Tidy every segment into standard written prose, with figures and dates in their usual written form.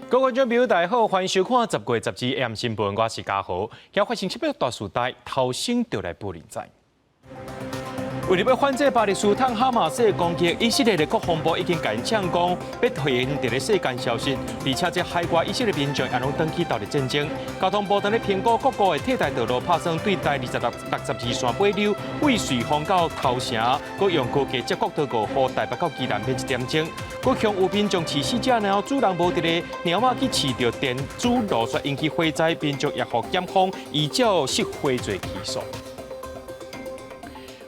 各位觀眾朋友，大家好，歡迎收看10月12 AM 新聞，我是嘉豪。今發生這筆大事代，頭先就來報您知。為著欲反制巴勒斯坦哈馬斯的攻擊，以色列的國防部已經共𪜶嗆講，欲予𪜶佇咧世間消失，而且這海外以色列民眾也攏轉去投入戰爭。交通部當咧評估各國的替代道路，拍算對台26、62線尾溜，對瑞芳到頭城，閣用高架接駁到五湖，台北到基隆免一點鐘。閣向有民眾飼死者，然後主人無佇咧，貓仔去飼著電子爐，煞引起火災，民眾也予檢方依照失火罪起訴。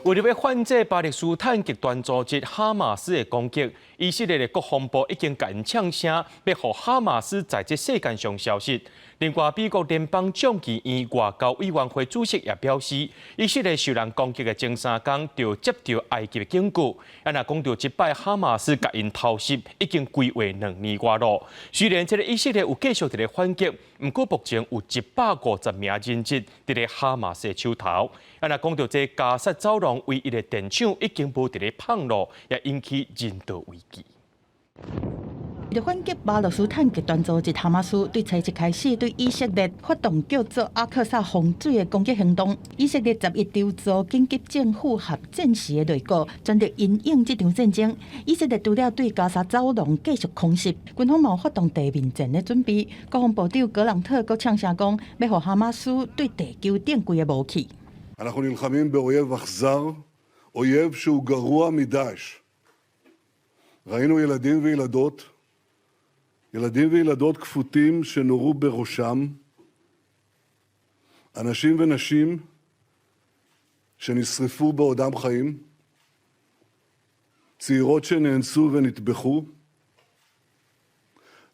為著欲反制巴勒斯坦極端組織哈馬斯的攻擊，以色列的國防部已經共𪜶嗆聲，欲予哈馬斯在這世間上消失。另外，美國聯邦眾議院外交委員會主席也表示，以色列受人攻擊的前三工就接著埃及的警告。啊，若講著這擺哈馬斯共𪜶偷襲，已經規劃2年外咯。雖然這个以色列有繼續佇咧反擊，毋過目前有150名人質佇咧哈馬斯的手頭。啊，若講著這加薩走廊唯一的電廠已經無佇咧放咯，也引起人道危機。為著反擊巴勒斯坦極端組織哈馬斯，對初一開始對以色列發動叫做阿克薩洪水的攻擊行動。以色列11籌組緊急政府和戰時的內閣，全力因應這場戰爭。以色列除了對加沙走廊繼續空襲，軍方嘛發動地面戰的準備。國防部長格朗特閣嗆聲講，欲予哈馬斯對地球頂規个無去。 אנחנו נלחמים באויב אכזר, אויב שהוא גרוע מדאעש. ראינו ילדים וילדות, ילדים וילדות כפותים שנורו בראשם, אנשים ונשים שנשרפו בעודם חיים, צעירות שנאנסו ונטבחו,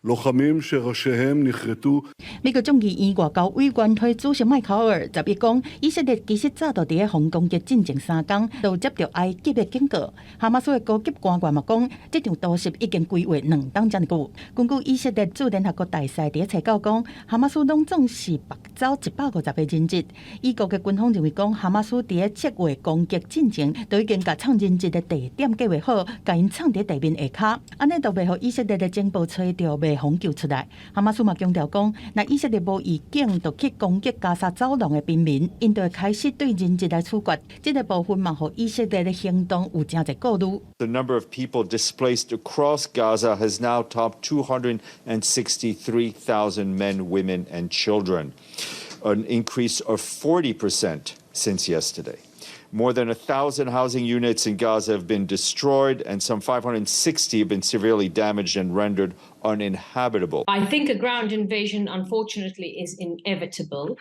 לוחמים שראשיהם נכרתו。美國眾議院外交委員會主席麥考爾11講，以色列其實早就佇咧予攻擊進前三工，就接著埃及的警告。哈馬斯的高級官員嘛講，這場突襲已經規劃2冬遮爾久。根據以色列駐聯合國大使佇咧初九講，哈馬斯攏總是縛走150個人質。以國的軍方認為講，哈馬斯佇咧策劃攻擊進前，就已經共藏人質的地點計劃好，共𪜶藏佇地面下跤，按呢就袂予以色列的情報揣著，袂予救出來。哈馬斯嘛強調講，若以色列無預警就去攻擊加沙走廊的平民，𪜶就會開始對人質來處決。這个部分嘛，予以色列的行動有誠濟顧慮。 The number of people displaced across Gaza has now topped 263,000 men, women, and children, an increase of 40% since yesterday. More than 1,000 housing units in Gaza have been destroyed, and some 560 have been severely damaged and rendered uninhabitable. I think a ground invasion, unfortunately, is inevitable.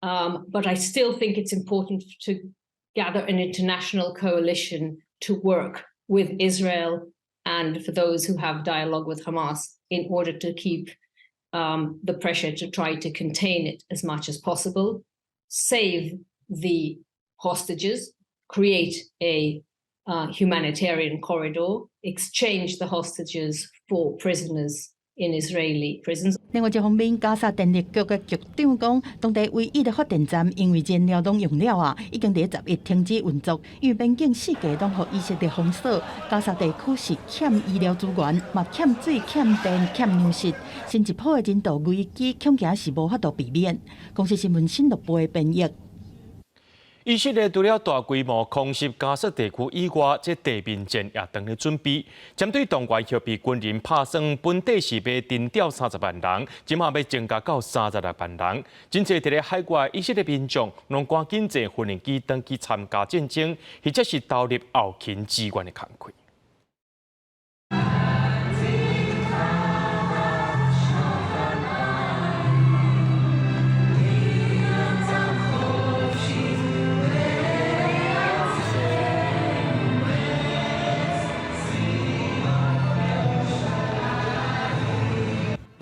But I still think it's important to gather an international coalition to work with Israel and for those who have dialogue with Hamas in order to keep the pressure to try to contain it as much as possible, save the hostages, create a humanitarian corridor, exchange the hostages for prisoners in Israeli prisons. 另外一方面，加沙電力局的局長講，當地唯一的發電站因為燃料攏用了啊，已經佇11停止運作。因為邊境四界攏予以色列封鎖，加沙地區是欠醫療資源，嘛欠水、欠電、欠糧食，新一波的人道危機恐驚是無法度避免。公視新聞新錄播的編譯。以色列除了大規模空襲加薩地區以外，這地面戰也當咧準備。針對動員後備軍人拍算，本底是欲徵調30萬人，這馬欲增加到36萬人。真濟佇咧海外以色列民眾，攏趕緊坐訓練機轉去參加戰爭，或者是投入後勤支援的工課。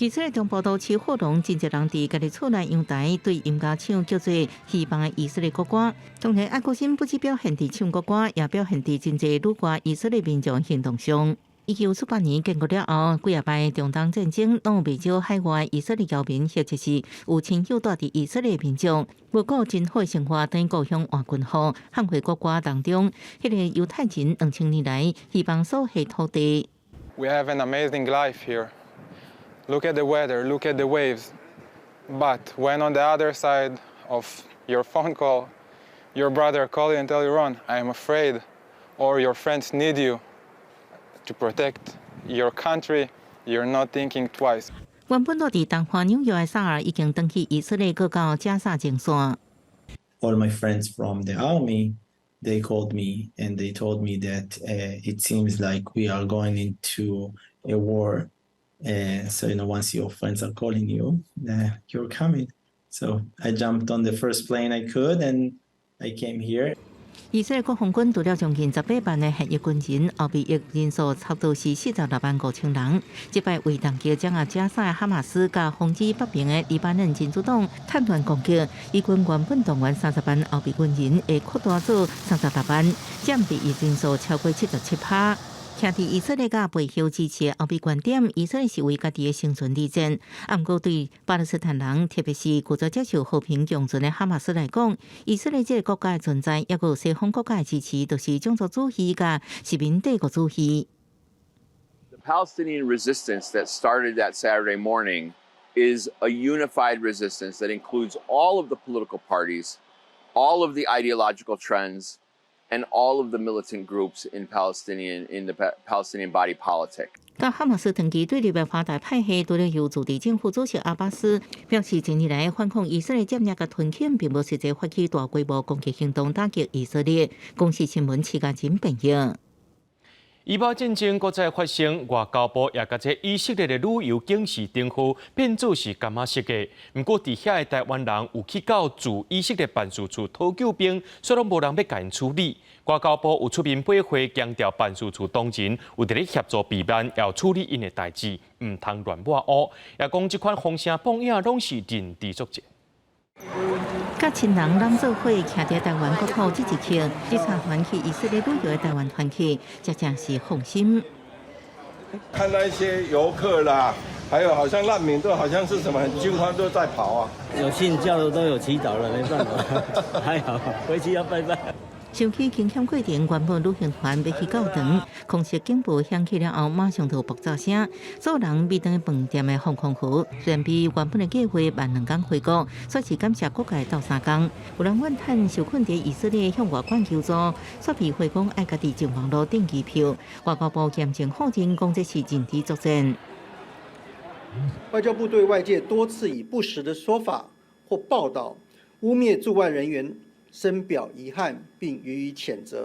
以色列中部都市霍龍，真濟人佇家己厝內陽台對音樂唱叫做《希望的以色列國歌》。當然，愛國心不只表現佇唱國歌，也表現佇真濟旅外以色列民眾行動上。1948年建國了後，幾若擺中東戰爭攏有袂少海外以色列僑民，或者是有親友蹛佇以色列民眾，無過真好生活，等故鄉換軍服，捍衛國歌當中，彼個猶太人2000年來希望所的土地。 We have an amazing life here. Look at the weather, look at the waves. But when on the other side of your phone call, your brother call you and tell you, "Ron, I am afraid," or your friends need you to protect your country, you're not thinking twice. 原本落佇東岸紐約的薩爾已經轉去以色列，閣到加薩前線。 All my friends from the army, they called me and they told me that it seems like we are going into a war. So once your friends are calling you, you're coming. So I jumped on the first plane I could and I came here. 以色列國防軍除了將近18萬的現役軍人，後備役人數差不多是46萬5千人。這擺為凍結掌握加沙的哈馬斯佮防止北邊的黎巴嫩真主黨叛亂攻擊，以軍原本動員30萬後備軍人，會擴大做36萬，佔備役人數超過77%。徛佇以色列佮背後支持的後備觀點，以色列是為家己的生存而戰。啊，毋過對巴勒斯坦人，特別是拒絕接受和平共存的哈馬斯來講，以色列這個國家的存在，抑閣有西方國家的支持，就是種族主義佮殖民帝國主義。 The Palestinian resistance that started that Saturday morning is a unified resistance that includes all of the political parties, all of the ideological trends, and all of the militant groups in the Palestinian body politic. 佮哈馬斯長期對立的法大派系，除了由自治政府主席阿巴斯表示，近年來反抗以色列佔領佮吞併，並無實際發起大規模攻擊行動打擊以色列。公視新聞徐家珍編譯。以巴戰爭閣再發生，外交部也共這以色列的旅遊警示燈號變做是柑仔色的。毋過佇遐的台灣人有去到駐以色列辦事處討救兵，卻攏無人欲共𪜶處理。外交部有出面回話，強調辦事處當前有佇咧協助備辦，要處理𪜶的代誌，毋通亂抹烏。也講這款風聲報影攏是認知作戰。佮親人攏做伙徛佇台灣國土這一刻，這參團去以色列旅遊的台灣團客，這正是放心。看到一些遊客啦，還有好像難民都好像是什麼很驚慌，都在跑啊。有信教的都有祈禱了，沒辦法，還好回去要拜拜。想起驚險過程，原本旅行團欲去教堂，空襲警報響起了後，馬上就爆炸聲。所有人避轉飯店的防空壕，雖然比原本的計劃慢2工回國，煞是感謝國家鬥相共。有人怨嘆受困佇以色列向外管求助，煞被回講愛家己上網路訂機票。外交部嚴正否認，講這是認知作戰。外交部對外界多次以不實的說法或報道污衊駐外人員，深表遺憾，並予以譴責。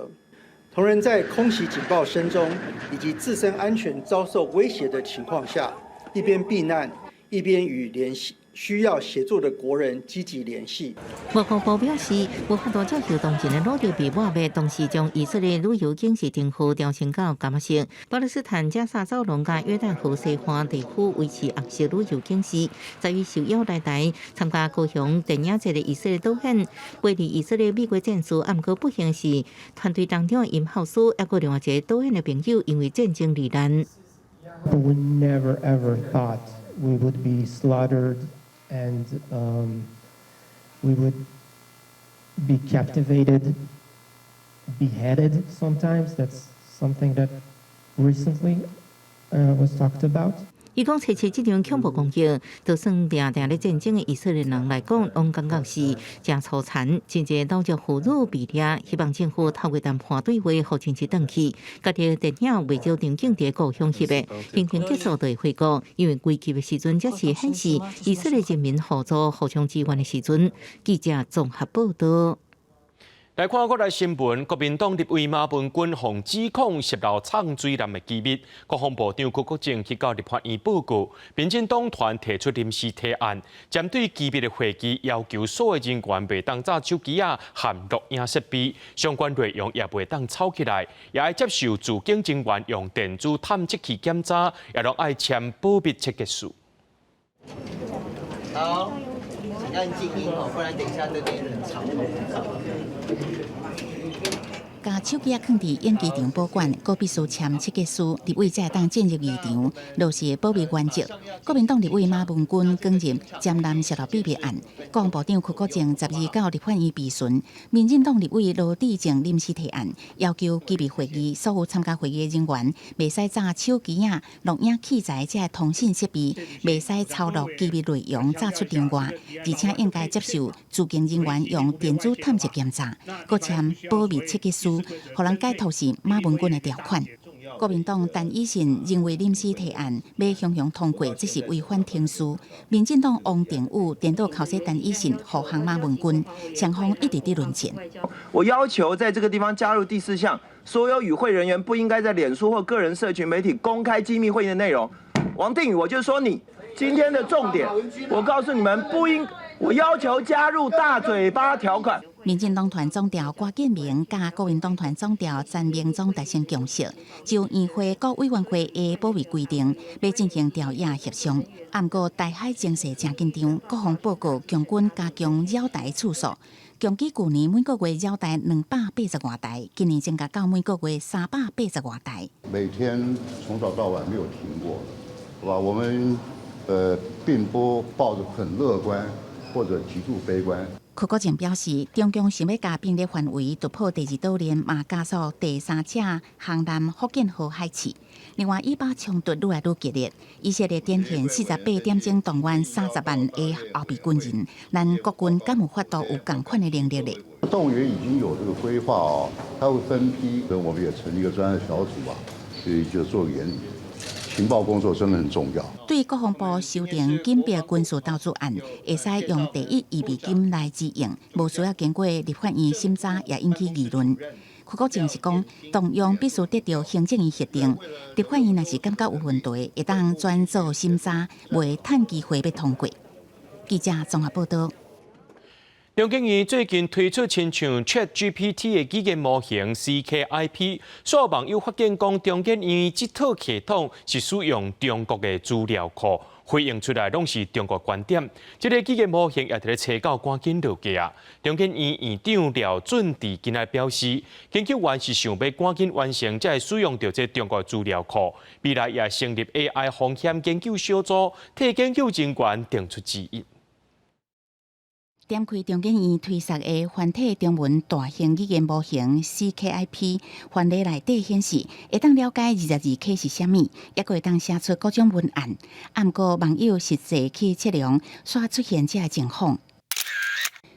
同仁在空襲警報聲中以及自身安全遭受威脅的情況下，一邊避難，一邊與聯繫需要協助的國人積極聯繫。外交部表示，無法度接受當前的努力被抹滅，同時將以色列旅遊警示燈號調升到柑仔色。巴勒斯坦加薩走廊佮約旦河西岸地區維持紅色旅遊警示。在於受邀來台參加高雄電影節的以色列導演，陪佇以色列美國戰士，毋過不幸是團隊當中的音效師，抑閣另外一個導演的朋友，因為戰爭罹難。 We never ever thought we would be slaughtered and we would be captivated, beheaded sometimes. That's something that recently was talked about. 伊講，這次這場恐怖攻擊，就算定定咧戰爭的以色列人來講，攏感覺是誠粗殘。真濟老弱婦孺被掠，希望政府透過談判對話，予人質轉去。家己電影袂少場景佇故鄉翕的，行程結束就會回國，因為危急的時陣，才是顯示以色列人民互助互相支援的時陣。記者綜合報道。來看國內新聞，國民黨立委馬文君予指控洩露藏水艦的機密，國防部長柯國正去到立法院報告，民進黨團提出臨時提案，針對機密的會議，要求所有人員袂當紮手機仔含錄音設備，相關內容也袂當抄起來，也愛接受駐警人員用電子探測器檢查，也攏愛簽保密切結書。好，請按靜音哦，不然等一下這邊很吵。共手機仔囥佇演藝場保管，閣必須簽切結書，立委才會當進入議場，落實保密原則。國民黨立委馬文君捲入占濫洩露秘密案，國防部長邱國正十二到立法院備詢。民進黨立委羅致政臨時提案，要求機密會議所有參加會議的人員，袂使紮手機仔、錄影器材這通訊設備，袂使抄錄機密內容炸出場外，而且應該接受駐京人員用電子探測檢查，閣簽保密切結書，予人解讀是馬文君的條款。國民黨陳以信認為臨時提案欲雄雄通過，這是違反程序。民進黨王定宇顛倒剾洗陳以信，護航馬文君，雙方一直佇論戰。我要求在這個地方加入第四項，所有與會人員不應該在臉書或個人社群媒體公開機密會議的內容。王定宇，我就說你今天的重點，我告訴你們不應，我要求加入大嘴巴條款。民進黨團總召郭建明佮國民黨團總召陳明忠達成共識，就院會各委員會的保密規定，欲進行調研協商。毋過台海情勢誠緊張，國防報告共軍加強繞台次數，共計舊年每個月繞台280外台，今年增加到每個月380外台。每天從早到晚沒有停過，好吧？我們並不抱着很樂觀或者極度悲觀。柯國正表示，中共想欲共兵力範圍突破第二島鏈，嘛加速第三隻航艦福建號海試。另外，以巴衝突愈來愈激烈，以色列點現48點鐘動員30萬的後備軍人，咱國軍敢有法度有仝款的能力咧？動員已經有這個規劃哦，他會分批，我們也成立一個專案小組啊，所以就做研情報工作真的很重要。對國防部修訂緊迫軍事投資案，會使用第一預備金來支應，無需要經過立法院審查，也引起議論。柯國正是講，動用必須得著行政院核定，立法院若是感覺有問題，會當轉做審查，袂趁機會欲通過。記者綜合報道。中研院最近推出親像 ChatGPT 的語言模型 CKIP，所有網友發現講，中研院這套系統是使用中國的資料庫，回應出來攏是中國觀點。這个語言模型也佇咧冊九趕緊落架。中研院院長廖俊智今仔表示，研究員是想欲趕緊完成，才會使用著這中國資料庫。未來也成立 AI 風險研究小組，替研究人員定出指引。點開中研院推出的繁體中文大型語言模型 CKIP，範例內底顯示，會當了解22K 是啥物，抑閣會當寫出各種文案。毋過網友實際去測量，煞出現這个情況。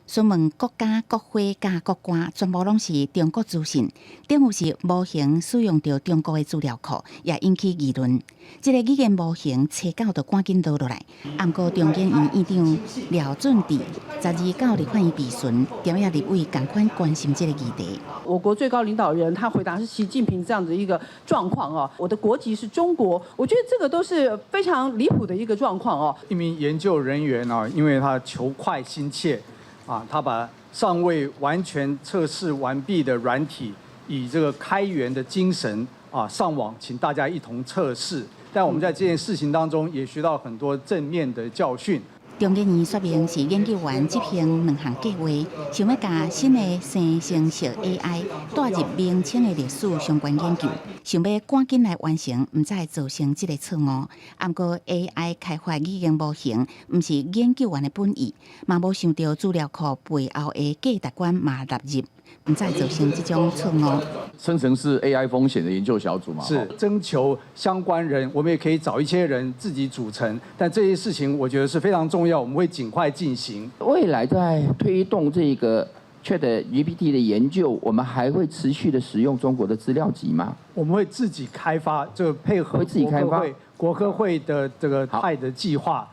詢問國家國徽佮國歌，全部攏是中國資訊，等於是模型使用著中國的資料庫，也引起議論。這个語言模型冊九就趕緊落落來，毋過中研院院長廖俊智十二到立法院備詢，朝野立委仝款關心這个議題。我國最高領導人他回答是習近平這樣子一個狀況哦，我的國籍是中國，我覺得這個都是非常離譜的一個狀況哦。一名研究人員啊，因為他求快心切。啊，他把尚未完全測試完畢的軟體，以這個開源的精神啊上網，請大家一同測試。但我們在這件事情當中也學到很多正面的教訓。中研院說明是研究員執行兩項計劃，想欲共新的生成式 AI 帶入明清的歷史相關研究，想欲趕緊來完成，毋才會造成這个錯誤。毋過 AI 開發語言模型，毋是研究員的本意，嘛無想著資料庫背後的價值觀嘛納入，毋才會造成這種錯誤。生成式 AI 風險的研究小組嘛，是徵求相關人，我們也可以找一些人自己組成，但這些事情我覺得是非常重要，我們會盡快進行。未來在推動這個 ChatGPT 的研究，我們還會持續的使用中國的資料集嗎？我們會自己開發，這個配合會自己開發國科會的這個泰的計劃。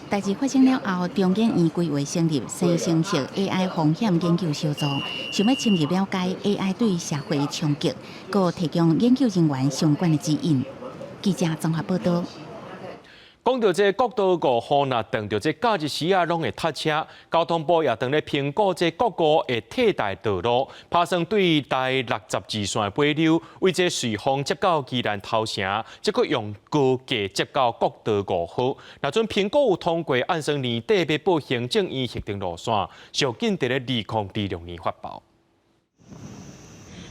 代誌發生了後，中研院規劃成立生成式 AI 風險研究小組，想欲深入了解 AI 對社會的衝擊，閣提供研究人員相關的指引。記者綜合報道。講著這國道五號，若碰著這假日時仔，攏會塞車。交通部也當咧評估這國五的替代道路，拍算對台62線的尾溜，為這瑞芳接到宜蘭頭城，這閣用高架接到國道五號。若準評估有通過，按算年底欲報行政院核定路線，上緊佇咧2026年發包。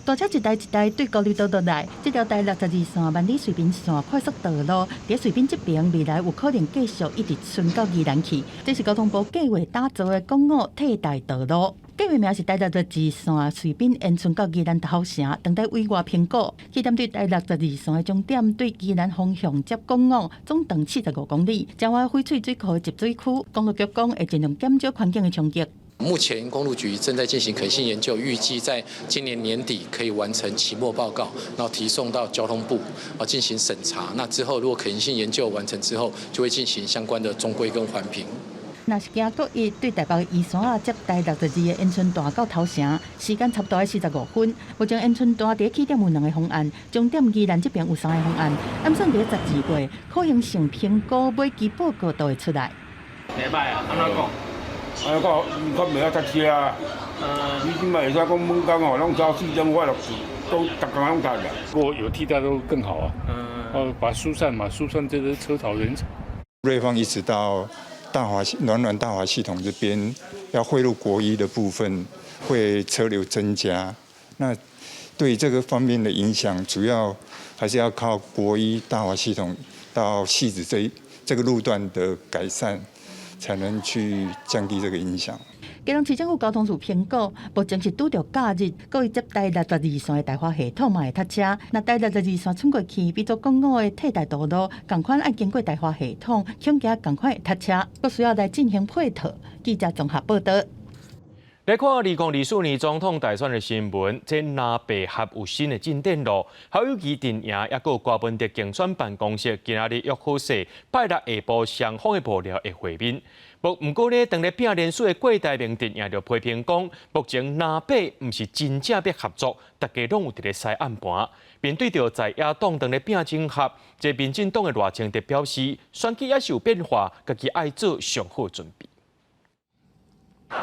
大車一台一台對交流道落來，這條台六十二線萬里瑞濱線快速道路，佇瑞濱這邊未來有可能繼續一直伸到宜蘭去。這是交通部計劃打造的港澳替代道路。計劃名是台六十二線瑞濱延伸到宜蘭頭城，當地委外評估，起點對台六十二線的終點對宜蘭方向接港澳，總長45公里，彰化翡翠水庫的集水區，公路局講會盡量減少環境的衝擊。目前公路局正在進行可行性研究，預計在今年年底可以完成期末報告，然後提送到交通部啊進行審查。那之後如果可行性研究完成之後，就會進行相關的總規跟環評。若是經國一對台北宜山仔接台六十二的延伸段到頭城，時間差不多愛45分。目前延伸段佇起點有兩个方案，終點宜蘭這邊有三个方案。按算佇12月，可行性評估尾期報告就會出來。袂䆀啊，按怎講？按怎講？較袂曉塞車啊。你這擺會使講每工吼，攏早4點我落去，都逐工攏塞的。如果有替代都更好啊。哦，把疏散嘛，疏散這些車潮人潮。瑞芳一直到大華暖暖大華系統這邊要匯入國一的部分，會車流增加。那對這個方面的影響，主要還是要靠國一大華系統到汐止這個路段的改善，才能去降低這個影響。基隆市政府交通處評估，目前是拄著假日，閣會接台六十二線的大華系統嘛會塞車。若台六十二線伸過去，比做港澳的替代道路，仝款愛經過大華系統，恐驚仝款會塞車，閣需要來進行配套。記者綜合報導。來看2024年總統大選的新聞，這藍白合有新的進展囉。侯友宜陣營抑閣有柯文哲競選辦公室，今仔日約好勢，拜六下晡雙方的幕僚會會面。毋過呢，當咧拼連署的郭台銘陣營就批評講，目前藍白毋是真正欲合作，大家攏有佇咧使暗盤。面對著在野黨當咧拼整合，這民進黨的賴清德表示，選舉猶是有變化，家己愛做上好準備。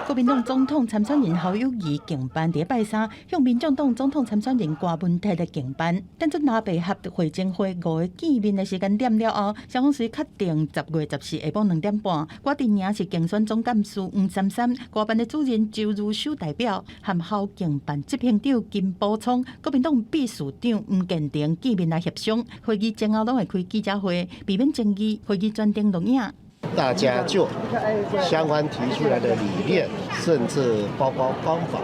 國民黨總統參選人侯友宜競辦佇拜三向民眾黨總統參選人柯文哲的競辦，等陣藍白合會前會五个見面的時間點了後，雙方遂確定10月14下晡2點半。郭陣營是競選總幹事黃珊珊，柯辦的主任周如修代表，和侯競辦執行長金寶聰、國民黨秘書長吳建庭見面來協商。會議前後攏會開記者會，避免爭議。會議全程錄影。大家就相關提出來的理念，甚至包括方法，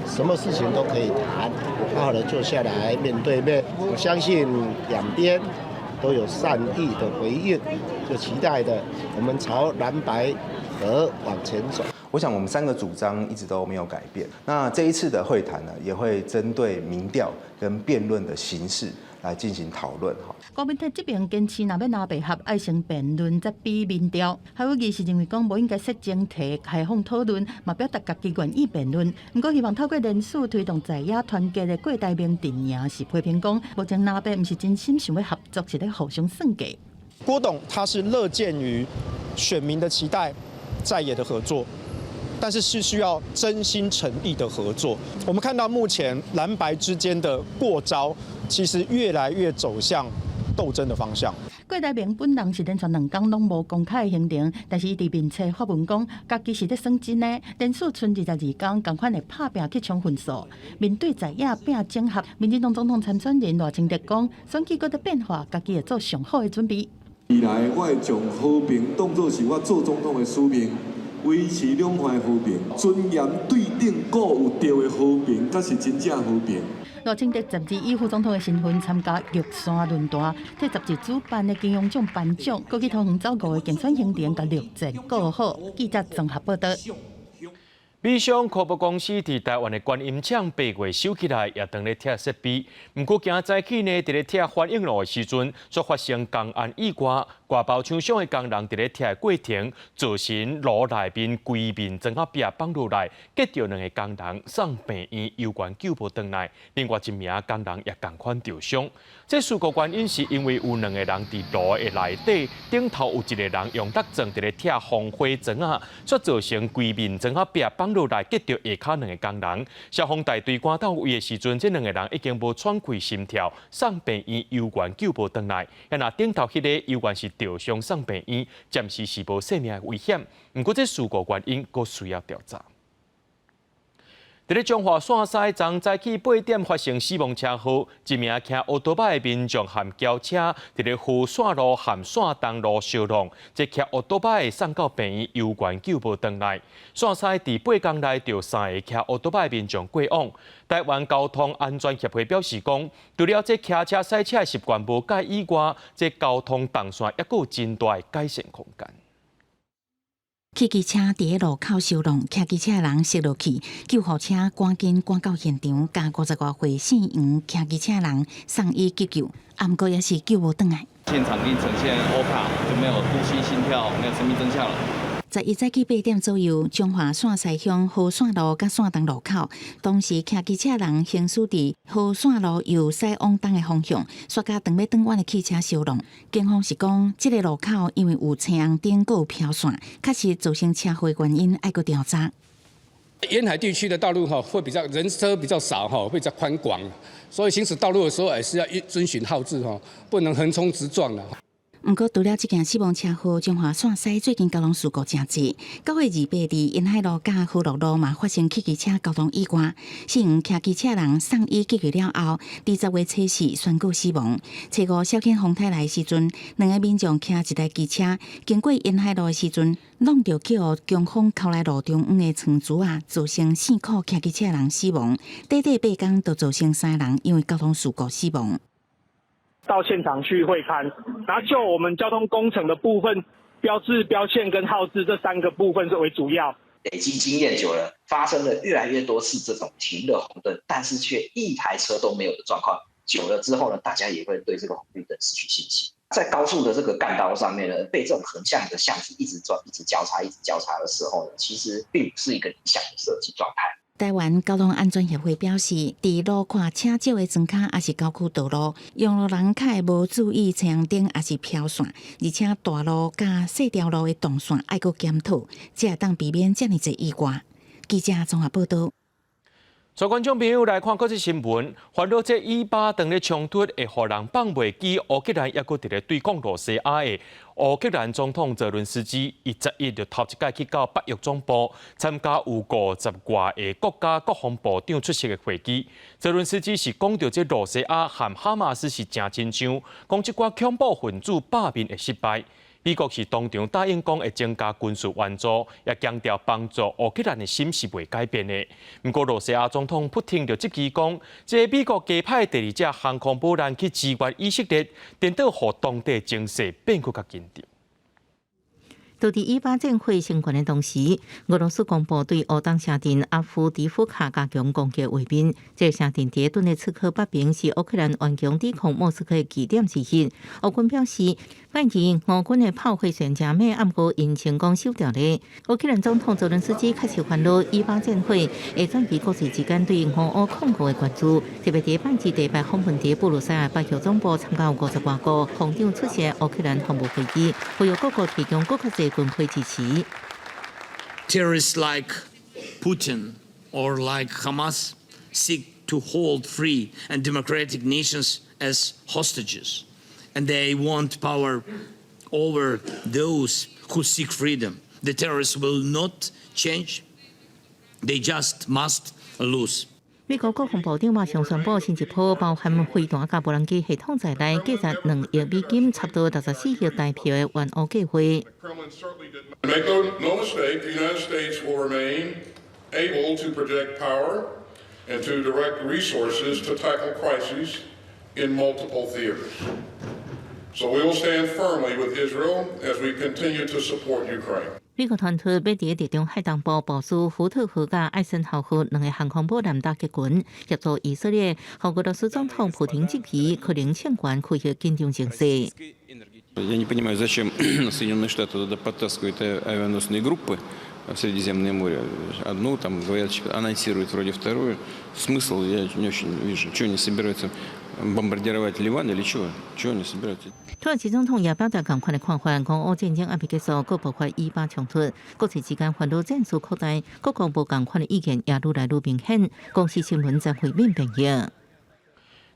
什麼事情都可以談，好好的坐下來面對面。我相信兩邊都有善意的回應，就期待的我們朝藍白合往前走。我想我們三個主張一直都沒有改變。那這一次的會談呢，也會針對民調跟辯論的形式來進行討論。哈，柯文哲這邊堅持，若欲藍白合，愛先辯論再比民調。侯友宜是認為講無應該設前提開放討論，嘛表達家己願意辯論。毋過希望透過連署推動在野團結的郭台銘陣營是批評講，目前藍白毋是真心想欲合作，是咧互相算計。郭董他是樂見於選民的期待，在野的合作，但是是需要真心誠意的合作。我們看到目前藍白之間的過招，其實越來越走向鬥爭的方向。郭台銘本人是連續2工攏無公開行程，但是伊佇面冊發文講，家己是咧算真的，連續賰22工，仝款會拍拚去衝分數。面對在野拼整合，民進黨總統參選人賴清德講，選舉閣佇變化，家己會做上好的準備。未來我會將和平當作是我做總統的使命，維持兩岸和平、尊嚴對等、閣有對的和平，才是真正和平。賴清德12以副總統的身份參加玉山論壇，替雜誌主辦的金庸獎頒獎，閣去桃園走五个競選行程，共六戰顧好。記者綜合報道。美商柯博公司佇台灣的觀音廠8月收起來，也當咧拆設備。毋過今早起呢，佇咧拆反應爐的時陣，煞發生工安意外，外包廠商的工人佇咧拆的過程，造成爐內面規面磚仔壁放落來，擊著兩个工人送病院，猶原救無轉來。另外一名工人也仝款著傷。這事故原因是因為有兩个人佇爐的內底，頂頭有一个人用竹鑽佇咧拆防火磚仔，煞造成規面磚仔壁放落來，擊著下跤兩个工人。消防大隊趕到位的時陣，這兩个人已經無喘氣心跳，送病院猶原救無轉來。啊，若頂頭彼个猶原是著傷送病院，暫時是無性命危險。毋過這事故原因閣需要調查。佇咧彰化線西，昨早起8點發生死亡車禍，一名騎歐多擺的民眾和轎車佇咧和線路和線東路相撞，這騎歐多擺的送到病院猶原救無轉來。線西佇8工內著三个騎歐多擺的民眾過往。台灣交通安全協會表示講，除了這騎車駛車的習慣無改以外，這交通動線猶閣有真大的改善空間。汽機車佇咧路口相撞，騎機車的人摔落去，救護車趕緊趕到現場，共50外歲姓楊騎機車人送醫急救，毋過也是救無轉來。現場已經呈現 OHCA，就沒有呼吸、心跳，沒有生命徵象了。 11早起8點左右，彰化線西鄉和線路佮線東路口，當時騎機車人行駛佇和線路由西往東的方向，煞佮轉欲轉彎的汽車相撞。警方是講，這个路口因為有青紅燈，閣有飄線，確實造成車禍原因，愛閣調查。沿海地區的道路哈，會比較人車比較少哈，會比較寬廣，所以行駛道路的時候也是要遵循號誌哈，不能橫衝直撞的。毋過，除了這件死亡車禍，彰化線西最近交通事故誠濟。9月28佇沿海路佮和樂路嘛發生汽機車交通意外，姓黃騎機車人送醫急救了後，佇10月初四宣告死亡。初五小犬風颱來的時陣，兩个民眾騎一台機車經過沿海路的時陣，挵著去予強風扣來路中央的倉柱仔，造成四個騎機車人死亡。短短8工就造成三人因為交通事故死亡。到現場去會勘，然後就我們交通工程的部分，標誌、標線跟號誌這三個部分是為主要。累積經驗久了，發生了越來越多次這種停了紅燈，但是卻一台車都沒有的狀況。久了之後呢，大家也會對這個紅綠燈失去信心。在高速的這個幹道上面呢，被這種橫向的巷子一直轉、一直交叉、一直交叉的時候呢，其實並不是一個理想的設計狀態。台灣交通安全協會表示，佇路況車少的莊跤，抑是郊區道路，用路人較會無注意青紅燈，抑是飄線，而且大路佮細條路的動線愛閣檢討，才會當避免遮爾濟意外。記者綜合報導。所以觀眾朋友來看國際新聞，煩惱這以巴當咧衝突會予人放袂記，烏克蘭猶閣佇咧對抗羅西亞的烏克蘭總統澤倫斯基，伊11就頭一擺去到北約總部參加有50外个國家國防部長出席的會議。澤倫斯基是講著這羅西亞和哈馬斯是誠親像，講這寡恐怖分子罷免會失敗。美國是當場答應講會增加軍事援助，也強調幫助烏克蘭的心是袂改變的。毋過羅西亞總統普丁就質疑講，這美國加派第二隻航空母艦去支援以色列，顛倒予當地情勢變閣較緊張。就佇以巴戰火升懸的同時，俄羅斯公布對烏東城鎮阿夫迪夫卡加強攻擊畫面。這個城鎮佇頓涅茨克北邊是烏克蘭頑強抵抗莫斯科的據點之一。烏軍表示，拜二烏軍的炮火雖然誠猛，毋過𪜶成功守牢咧。烏克蘭總統澤倫斯基確實煩惱以巴戰火會轉移國際之間對烏烏控告的關注，特別佇拜二禮拜訪問佇布魯塞爾北約總部參加50外國防長出席烏克蘭防務會議，呼籲各國提供閣較濟軍費支持。 Terrorists like Putin or like Hamas seek to hold free and democratic nations as hostages, and they want power over those who seek freedom. The terrorists will not change. They just must lose. 美國國防部長馬上宣布，新一波包含飛彈佮無人機系統在內，價值2億美金，差不多64億台幣的援烏計劃。 Make no mistake, the United States will remain able to project power and to direct resources to tackle crises in multiple theaters. So we will stand firmly with Israel as we continue to support Ukraine. 美國傳出欲佇地中海東部部署福特號佮艾森豪號兩个航空母艦打擊群，協助以色列。予俄羅斯總統普丁質疑可能升懸區域緊張情勢。 Я не понимаю, зачем Соединенные Штаты туда подтаскивают авианосные группы в Средиземное море. Одну там, говорят, анонсируют вроде вторую. Смысл я не очень вижу. Что они собираются бомбардировать Ливан или чего? Чего они собираются? 土耳其總統也表達仝款的看法，講烏戰爭猶未結束，閣爆發以巴衝突，國際之間煩惱戰事擴大，各國無仝款的意見也愈來愈明顯。公視新聞張惠敏編譯。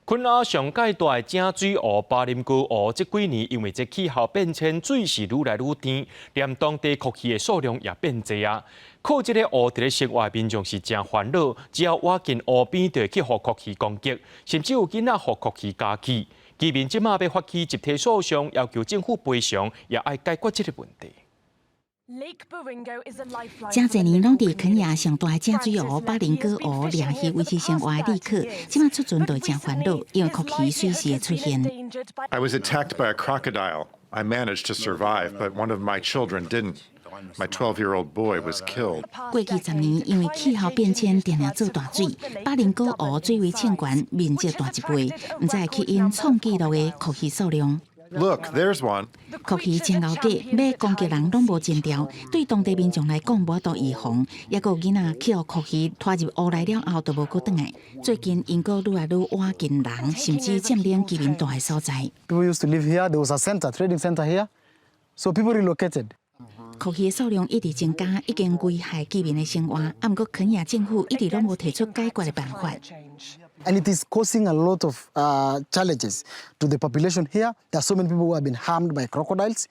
肯亞上蓋大的井水湖巴林哥湖，這幾年因為這氣候變遷，水是愈來愈甜，連當地蛞蝓的數量也變濟啊。靠這個湖佇咧生活的民眾是誠煩惱，只要倚近湖邊，就會去予蛞蝓攻擊，甚至有囡仔予蛞蝓咬去。居民這馬欲發起集體訴訟，要求政府賠償，也愛解決這個問題。誠濟年攏佇肯亞上大的井水湖巴林哥湖掠魚維持生活的立克，這馬出巡就會誠煩惱，因為蛞蝓隨時會出現。 I was attacked by a crocodile. I managed to survive, but one of my children didn't. My 12-year-old boy was killed. 過去10年，因為氣候變遷，定定做大水，巴林哥湖水位衝懸，面積大一倍，毋知會吸引創紀錄的蛞蝓數量。 Look, there's one. 蛞蝓誠𠢕計，欲攻擊人攏無徵兆，對當地民眾來講無法度預防。抑閣有囡仔去予蛞蝓拖入湖內了後，就無閣轉來。最近𪜶閣愈來愈倚近人，甚至佔領居民住的所在。 People used to live here. There was a center, trading center here. So people relocated. 蛞蝓的數量一直增加，已經危害居民的生活。啊，毋過肯亞政府一直攏無提出解決的辦法。 And it is causing a lot of challenges to the population here. There are so many people who have been harmed by crocodiles,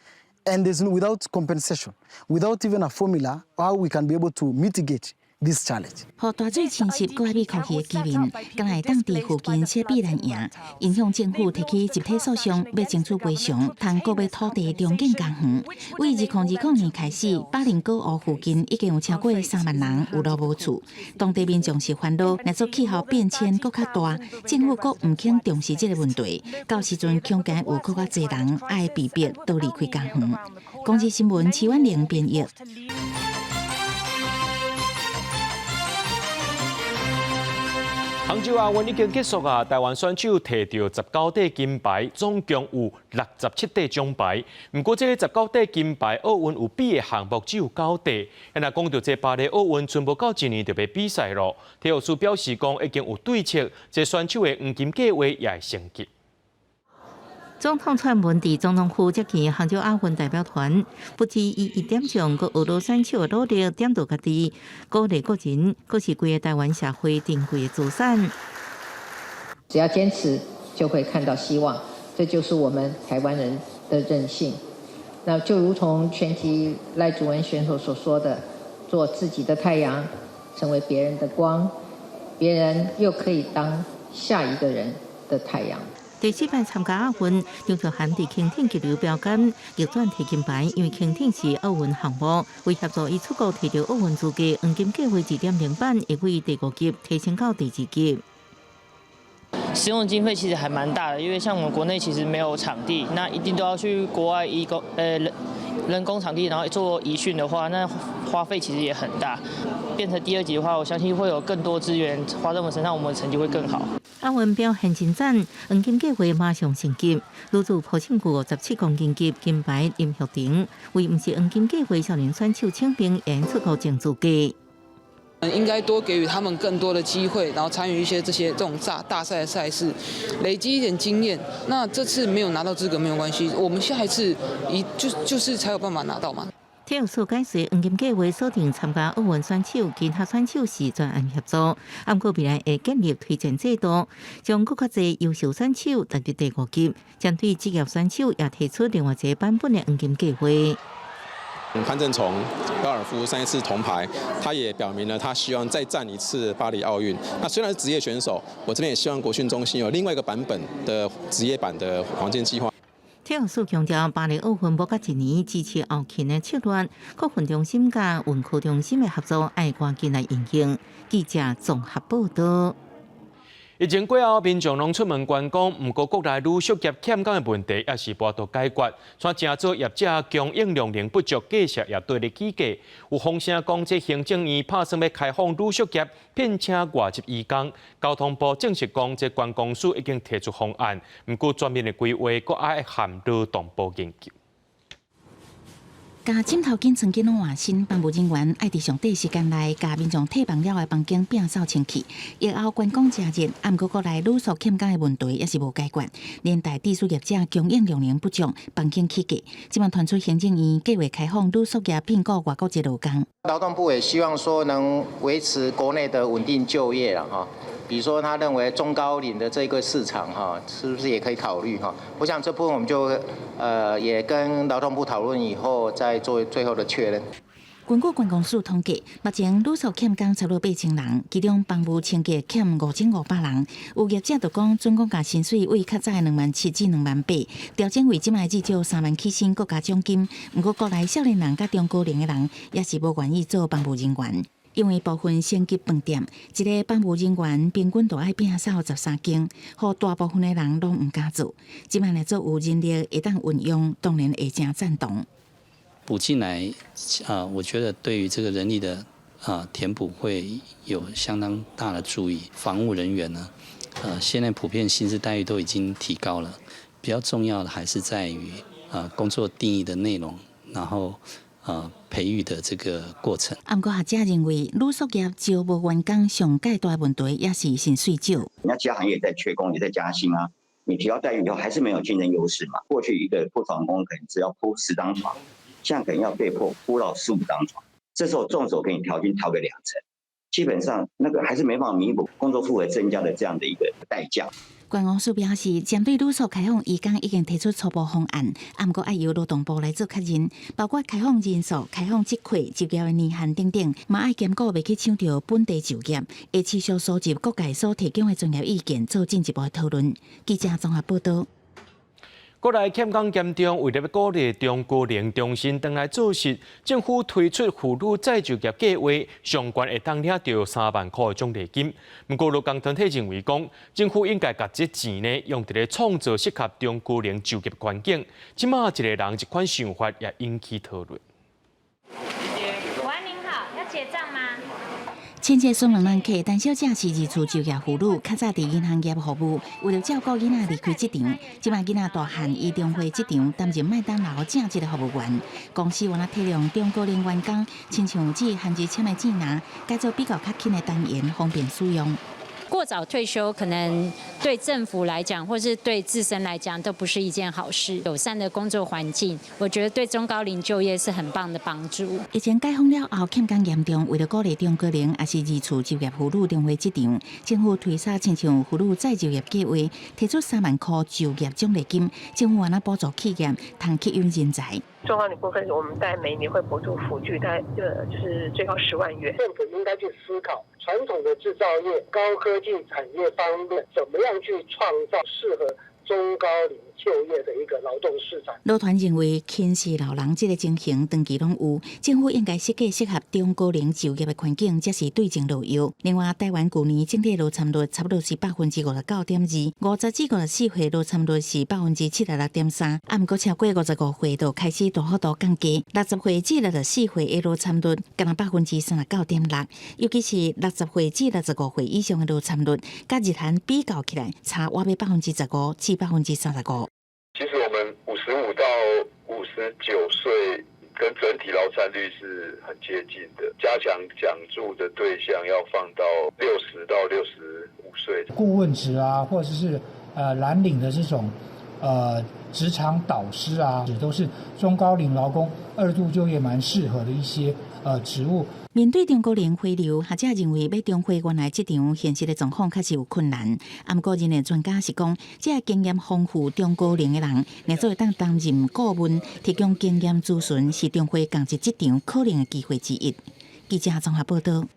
and there's no, without compensation, without even a formula how we can be able to mitigate this challenge. 予大水侵襲，閣愛被蛞蝓的居民，敢會當佇附近設避難營，影響政府提起集體訴訟，欲爭取賠償，通購買土地重建家園。為2020年開始，巴林哥湖附近已經有超過3萬人有路無厝，當地民眾是煩惱，若做氣候變遷閣較大，政府閣毋肯重視這個問題，到時陣恐驚有閣較濟人愛被逼都離開家園。公視新聞徐婉玲編譯。杭州亞運已經結束啊！台灣選手提著19塊金牌，總共有67塊獎牌。毋過，這个19塊金牌，奧運有比的項目只有九塊。若講著這巴黎奧運，賰無夠一年就欲比賽囉。體育署表示講，已經有對策，這選手的黃金計畫也會升級。總統蔡英文佇總統府接見杭州亞運代表團，不止伊一點將閣學羅選手的努力點著家己，鼓勵個人，閣是規个台灣社會珍貴的資產。只要堅持，就會看到希望，這就是我們台灣人的韌性。那就如同拳擊賴祖文選手所說的：做自己的太陽，成為別人的光，別人又可以當下一個人的太陽。第四擺參加亞運，張淑涵佇輕艇激流標桿逆轉提金牌，因為輕艇是奧運項目，為協助伊出國提著奧運資格，黃金計畫2.0版會為第五級提升到第二級。使用經費其實還蠻大的，因為像我們國內其實沒有場地，那一定都要去國外移工，人工場地，然後做移訓的話，那花費其實也很大。變成第二級的話，我相信會有更多資源花在我們身上，我們成績會更好。亞運表現真讚，黃金計畫馬上升級。女子抱重具57公斤級金牌林玉婷，為毋是黃金計畫少年選手請兵演出國爭資格。應該多給予他們更多的機會，然後參與一些這些這種大大賽的賽事，累積一點經驗。那這次沒有拿到資格沒有關係，我們下一次一就是才有辦法拿到嘛。體育署解釋，黃金計畫鎖定參加奧運選手，其他選手是專案協助。毋過未來會建立推薦制度，將閣較濟優秀選手納入第五級，針對職業選手也提出另外一個版本的黃金計畫。潘政琮高爾夫上一次銅牌，他也表明了他希望再戰一次巴黎奧運。那雖然是職業選手，我這邊也希望國訓中心有另外一個版本的職業版的黃金計劃。體育署強調，巴黎奧運無到一年，支持後勤的策略，國訓中心佮運科中心的合作，愛趕緊來應用。記者綜合報道。疫情過後，民眾攏出門觀光，毋過國內旅宿業欠工的問題也是無法度解決。像誠濟業者供應量能不足，價數也綴咧起價。有風聲講，這行政院拍算欲開放旅宿業，聘請外籍移工。交通部證實講，這觀光署已經提出方案，毋過全面的規劃閣愛函勞動部研究。共枕頭巾、床巾攏換新，房務人員愛佇上短時間內，共民眾退房了後的房間摒掃清氣。疫後觀光誠熱，毋過國內旅宿欠工的問題也是無解決。連帶住宿業者供應量能不足，房間起價。這擺傳出行政院計劃開放旅宿業聘僱外國籍勞工。勞動部也希望說能維持國內的穩定就業啦，哈。比如說他認為中高齡的這個市場哈，是不是也可以考慮哈？我想這部分我們就也跟勞動部討論以後，再做最後的確認。根據觀光署統計，目前旅宿欠工差不多8000人，其中房務清潔欠5500人。有業者就講，準講共薪水為較早的2萬7至2萬8，調整為這擺至少3萬起薪，閣加獎金。毋過國內少年人佮中高齡的人，也是無願意做房務人員，因為部分星級飯店，一个房務人員平均都愛摒掃13間，予大部分的人攏毋敢做。這擺來做有人力會當運用，當然會誠贊同。補進來啊，我覺得對於這個人力的填補會有相當大的助益。房務人員呢，現在普遍薪資待遇都已經提高了，比較重要的還是在於工作定義的內容，然後培育的這個過程。毋過學者認為，旅宿業招募員工上蓋大問題也是薪水少。人家其他行業也在缺工，也在加薪啊。你提高待遇以後，還是沒有競爭優勢嘛？過去一個鋪床工可能只要鋪10張床。現在可能要被迫鋪到15張床，這時候縱使給你調薪調個2成，基本上那個還是沒辦法彌補工作負荷增加的這樣的一個代價。觀光署表示，針對旅宿開放移工已經提出初步方案，毋過愛由勞動部來做確認，包括開放人數、開放職位、就業的年限等等，嘛愛兼顧袂去搶著本地就業，會持續收集各界所提供的專業意見，做進一步的討論。記者綜合報道。國內欠工嚴重，為了欲鼓勵中高齡重新轉來做事，政府推出婦女再就業計劃，上懸會當領著3萬箍的獎勵金。毋過，勞工團體認為講，政府應該共這錢呢，用佇咧創造適合中高齡就業環境。這馬一个人這款想法也引起討論。午安，您好，要結帳嗎？親切雙人人客，陳小姐是二次就業婦女，較早佇銀行業服務，為著照顧囡仔離開職場，這擺囡仔大漢，伊重回職場，擔任麥當勞正職的服務員。公司原來體諒中高齡員工，親像這限制簽的錢拿，改做比較較輕的單元，方便使用。過早退休可能對政府來講，或是對自身來講，都不是一件好事。友善的工作環境，我覺得對中高齡就業是很棒的幫助。疫情解封了後，欠工嚴重，為著鼓勵中高齡抑是二次就業婦女重回職場，政府推捒親像婦女再就業計劃，提出3萬箍就業獎勵金，政府還會補助企業通吸引人才。中高齡部分，我們在每年會補助輔具，大概就是最高10萬元。政府應該去思考傳統的製造業、高科技產業方面，怎麼樣去創造適合中高齡就業的一個勞動市場。勞團認為，輕視老人這个情形長期攏有，政府應該設計適合中高齡就業的環境，才是對症落藥。另外，台灣舊年整體勞參率差不多是59.2%，50至54歲勞參率是76.3%，啊，毋過超過55歲就開始大幅度降低，60歲至64歲的勞參率降到39.6%，尤其是60歲至65歲以上的勞參率，佮日韓比較起來，差約15%至35%。其實我們55到59歲跟整體勞參率是很接近的。加強獎助的對象要放到60到65歲。顧問職啊，或者是藍領的這種職場導師啊，也都是中高齡勞工二度就業蠻適合的一些職務。面對中高齡回流，學者認為欲重回原來職場現實的狀況確實有困難。啊，毋過人力專家是講，這个經驗豐富中高齡的人，若做會當擔任顧問，提供經驗諮詢，是重回仝一職場可能的機會之一。記者綜合報道。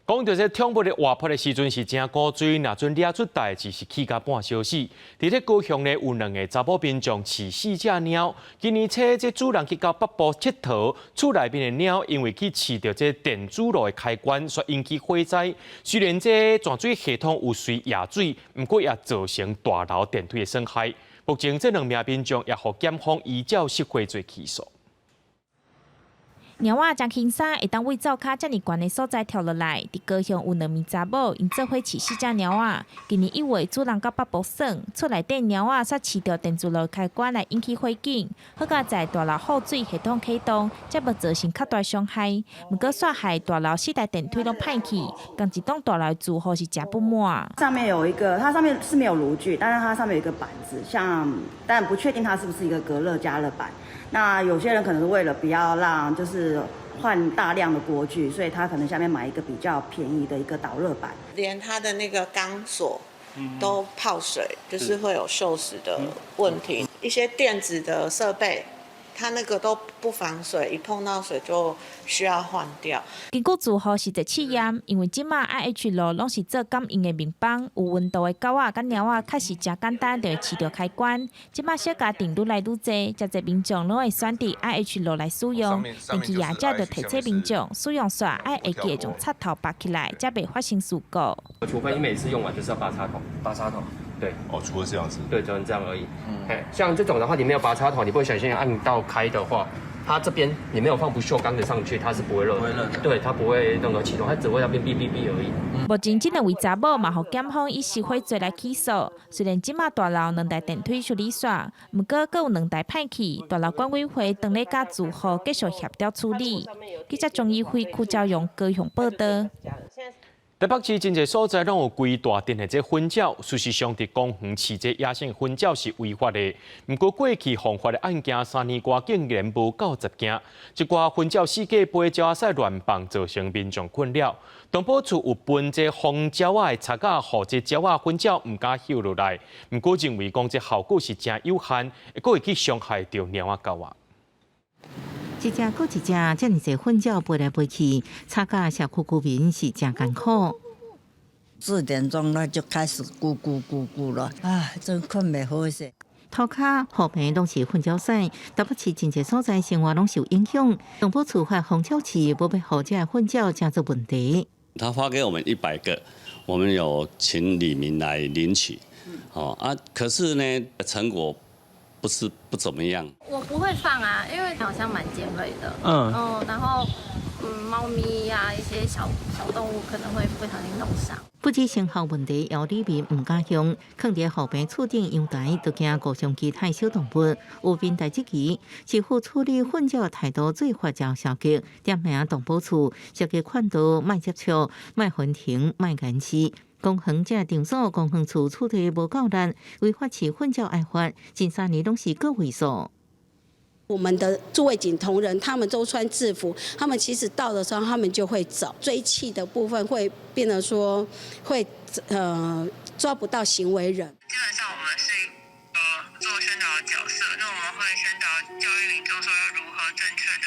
講著這寵物咧活潑的時陣是誠古錐，若準掠出代誌是氣甲半小死。佇咧高雄呢，有兩个查某民眾飼四隻貓，今年初這主人去到北部𨑨迌，厝內面的貓因為去試著這電子爐的開關，煞引起火災。雖然這斷水系統有隨壓水，毋過也造成大樓電梯的損害。目前這兩名民眾也予檢方依照失火罪起訴。貓仔誠輕鬆，會當對灶跤遮爾懸的所在跳落來。佇高雄有兩名查某，𪜶做伙飼四隻貓仔。今年1月，主人到北部耍，厝內底貓仔煞試著電磁爐開關來引起火警，好佳哉大樓放水系統啟動，才無造成較大傷害。毋過煞害大樓四台電梯攏歹去，仝一棟大樓的住戶是誠不滿。上面有一個，它上面是沒有爐具，但是它上面有一個板子，像，但不確定它是不是一個隔熱加熱板。那有些人可能是為了不要讓就是換大量的鍋具，所以他可能下面買一個比較便宜的一個導熱板。連他的那個鋼索都泡水，就是會有鏽蝕的問題。一些電子的設備，它那個都不防水，一碰到水就需要換掉。根據住戶實際試驗，因為這馬 IH 爐攏是做感應的面板，有溫度的狗仔佮貓仔確實誠簡單就會飼著開關。這馬小家庭愈來愈濟，誠濟民眾攏會選擇 IH 爐來使用。電器業者就提醒民眾，使用煞愛會記將插頭拔起來，才袂發生事故。除非你每次用完就是要拔插頭，拔插頭。對，哦，除了這樣子，對，只能這樣而已。嗯，像這種的話，你沒有拔插頭，你不會小心按到開的話，它這邊你沒有放不鏽鋼的上去，它是不會熱，不會熱的，對，它不會任何啟動，它只會那邊嗶嗶嗶而已。目前這兩位查某嘛，予檢方以失火罪來起訴。雖然這馬大樓兩台電梯修理煞，毋過閣有兩台歹去，大樓管委會當咧佮住戶繼續協調處理。記者鍾怡輝、柯昭榮高雄報道。台北市真濟所在攏有規大陣的這糞鳥，事實上，佇公園飼這野生糞鳥是違法的。毋過過去犯法的案件3年外竟然無夠10件，一寡糞鳥四界飛，鳥仔屎亂放，造成民眾困擾。動保處有噴這防鳥仔的賊仔，予這鳥仔糞鳥毋敢搝落來。毋過認為講這效果是誠有限，閣會去傷害著貓仔狗仔。一隻閣一隻，遮爾濟糞鳥飛來飛去，吵甲社區居民是誠艱苦。 4點鐘那就開始咕咕咕咕了，啊，真睏袂好勢。塗跤、河邊攏是糞鳥屎，台北市真濟所在生活攏受影響。動保處發防鳥刺，無欲予這糞鳥成做問題。他發給我們100個，我們有請里民來領取，哦啊，可是呢，成果不是不怎麼樣。我不會放啊，因為好像蠻尖銳的。嗯。哦，然後，貓咪呀，一些小小動物可能會不小心弄傷。不止成效問題，有里民毋敢用，囥佇河邊厝頂陽台，都驚誤傷其他小動物。有民代質疑，市府處理糞鳥態度做法誠消極，點名動保處設計勸導，莫接觸，莫分庭，莫監視。公園這場所，公園處處理無夠力，違法飼糞鳥愛罰，近3年攏是個位數。我們的駐衛警同仁，他們都穿制服，他們其實到的時候，他們就會走。追緝的部分會變得說會抓不到行為人。基本上我們是做宣導的角色，那我們會宣導教育民眾說要如何正確的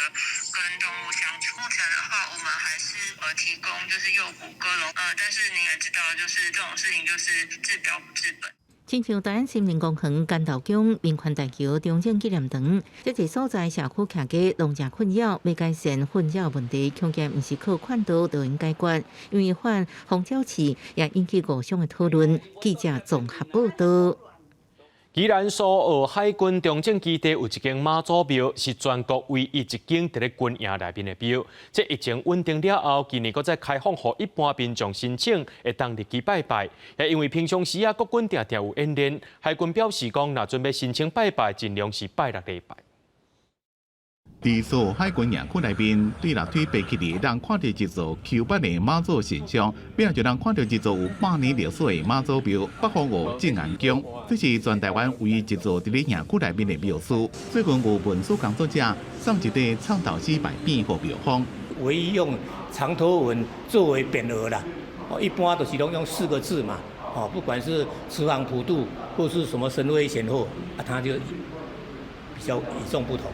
跟動物相處。目前的話，我們還是提供就是誘捕鴿籠，但是你也知道，就是這種事情就是治標不治本。親像大安森林公園、竿頭宮、民權大橋、中正紀念堂，這些所在社區徛家攏誠困擾，欲改善糞鳥問題，恐驚毋是靠勸導就能解決，因為發防鳥刺也引起五方的討論。記者綜合報道。宜蘭蘇澳海軍中正基地有一間媽祖廟，是全國唯一一間佇咧軍營內面的廟。這疫情穩定了後，今年閣再開放予一般民眾申請，會當入去拜拜。也因為平常時啊，國軍定定有演練，海軍表示講，若準備申請拜拜，盡量是拜六禮拜。佇蘇澳海軍營區內面，對樓梯爬起來，通看著一座 Q 版的媽祖神像，邊就通看著一座有100年歷史的媽祖廟——北風澳鎮安宮。這是全台灣唯一一座佇咧營區內面的廟宇。最近有文史工作者送一塊藏頭詩牌匾予廟方，唯一用長頭文作為匾額啦。哦，一般都是攏用四個字嘛。哦，不管是慈航普渡或是什麼神威顯赫，啊，它就比較與眾不同。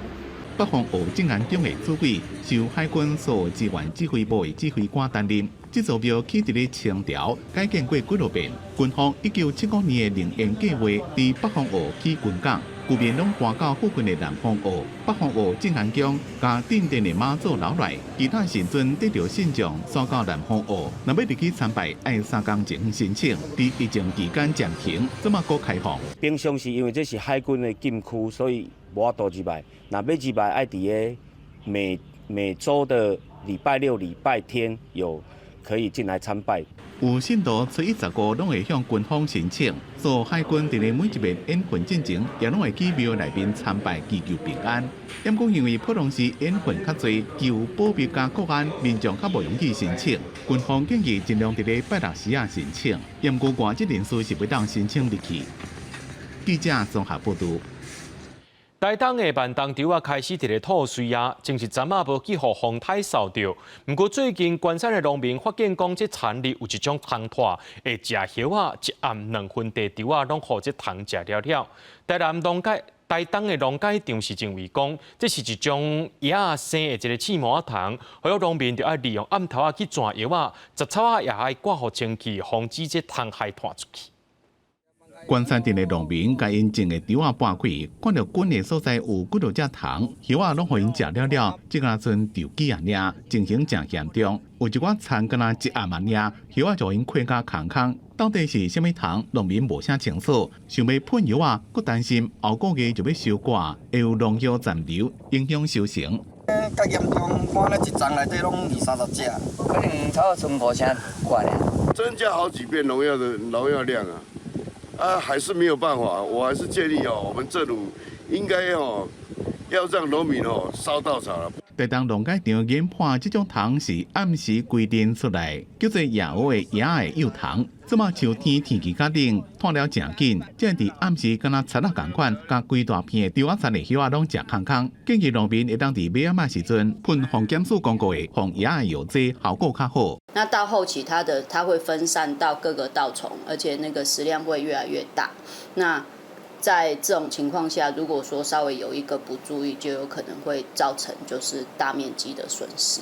北風澳鎮安宮的主委是由海軍蘇澳支援指揮部的指揮官擔任。這座廟起佇咧清朝，改建過幾落遍。軍方1975年的靈驗計劃，佇北風澳起軍港，居民攏搬到附近的南風澳、北風澳鎮安宮，佮鎮殿的媽祖樓內，其他神尊得著信眾徙到南風澳，若欲入去參拜，愛3工前申請。佇疫情期間暫停，這馬閣開放。平常時因為這是海軍的禁區，所以無法度入來。若欲入來，愛佇咧每每週的禮拜六、禮拜天有可以進來參拜。有信徒初一十五攏會向軍方申請，所以海軍佇咧每一遍演訓進前，也攏會去廟內面參拜，祈求平安。毋過因為普通時演訓較濟，求保密佮國安，民眾較無容易申請。軍方建議盡量佇咧拜六時仔申請，毋過外籍人士是袂當申請入去。記者綜合報道。台東的萬東稻仔開始佇咧吐穗啊，真是昨仔無去予風颱掃著。毋過最近關山的農民發現講，這田裡有一種蟲豸會食葉仔，一暗兩分地稻仔攏予這蟲食了了。台南農改台東的農改場是認為講，這是一種葉仔生的一个刺毛仔蟲，予農民就愛利用暗頭仔去剪葉仔，雜草仔也愛割予清氣，防止這蟲害傳出去。關山鎮的農民共𪜶種的稻仔撥開，看著滾的所在有幾落隻蟲，葉仔攏予𪜶食了了，這敢若賰稻莖仔爾，情形誠嚴重。有一寡田敢若一暗仔爾，葉仔就予𪜶開甲空空。到底是啥物蟲？農民無啥清楚。想欲噴藥仔，閣擔心後個月就欲收割，會有農藥殘留，影響收成。較嚴重，看咧一叢內底攏二三十隻，可能超過五成掛咧。增加好幾倍農藥的農藥量啊！啊，還是沒有辦法，我還是建議哦，我們政府應該哦，要讓農民哦燒稻草了。台東農改場研判，這種蟲是暗時規定出來，叫做夜蛾的蛾仔的幼蟲。這馬秋天天氣較冷，湠了誠緊，這佇暗時敢若賊仔仝款，共規大片的稻仔田的葉仔攏食空空。建議農民會當佇尾仔時陣噴防檢署公告的防蛾仔藥劑，效果較好。那到後期，它的它會分散到各個稻叢，而且那個食量會越來越大。那在這種情況下，如果說稍微有一個不注意，就有可能會造成就是大面積的損失。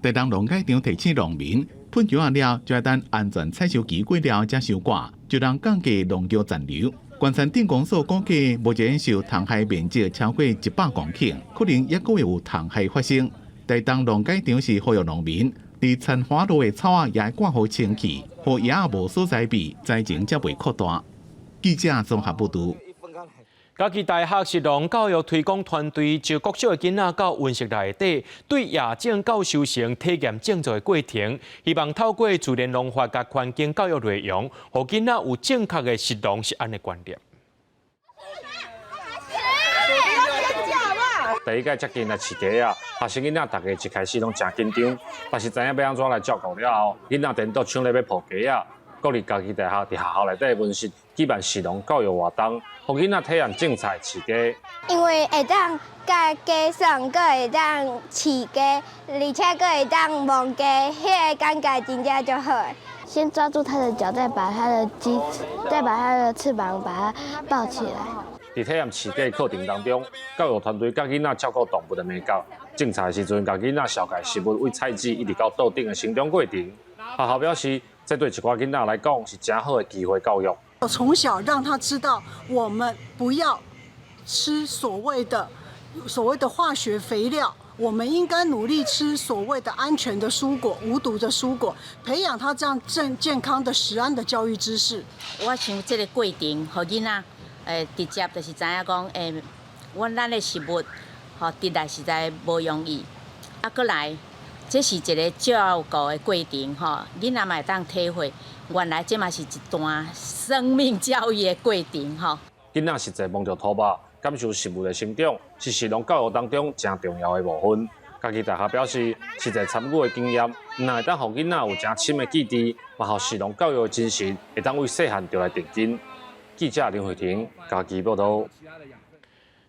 台東農改場提醒農民，噴藥了，就愛等安全採收期過了才收割，就通降低農藥殘留。關山鎮公所估計，目前受蟲害面積超過100公頃，可能猶閣會有蟲害發生。台東農改場是呼籲農民，佇田花路的草仔也愛割予清氣，予蛾仔無所在避，災情才袂擴大。記者綜合報導。嘉義大學食農教育推廣團隊，招國小的囡仔到溫室內底，對夜種到收成體驗種作的過程，希望透過自然農法佮環境教育內容，予囡仔有正確的食農食安的觀念。第一屆接近來飼雞仔，學生囡仔逐家一開始攏誠緊張，但是知影欲按怎來照顧了後，囡仔顛倒搶咧欲抱雞仔。國立嘉義大學佇學校內底溫室舉辦食農教育活動，予囡仔體驗種菜、飼雞。因為會當佮雞耍，閣會當飼雞，而且閣會當摸雞，彼个感覺真正足好。先抓住它的腳，再把它的雞，再把它的翅膀把它抱起來。佇體驗飼雞課程當中，教育團隊佮囡仔照顧動物的眉角，種菜的時陣，共囡仔紹介食物對菜籽一直到桌頂的成長過程。學校表示，這對一寡囡仔來講是誠好的機會教育。從小讓他知道，我們不要吃所謂的化學肥料，我們應該努力吃所謂的安全的蔬果、無毒的蔬果，培養他這樣正健康的食安的教育知識。我想這个過程，予囡仔直接就是知影講，阮咱的食物，吼，得來實在無容易，啊，閣來。這是一个照顧的過程，吼，囡仔嘛會當體會，原來這嘛是一段生命教育的過程，吼。囡仔實際摸著土肉，感受食物的成長，是食農教育當中誠重要的部分。嘉義大學表示，實際參與的經驗，毋但會當予囡仔有誠深的記憶，嘛予食農教育的精神會當為細漢就來奠根。記者林慧婷嘉義報導。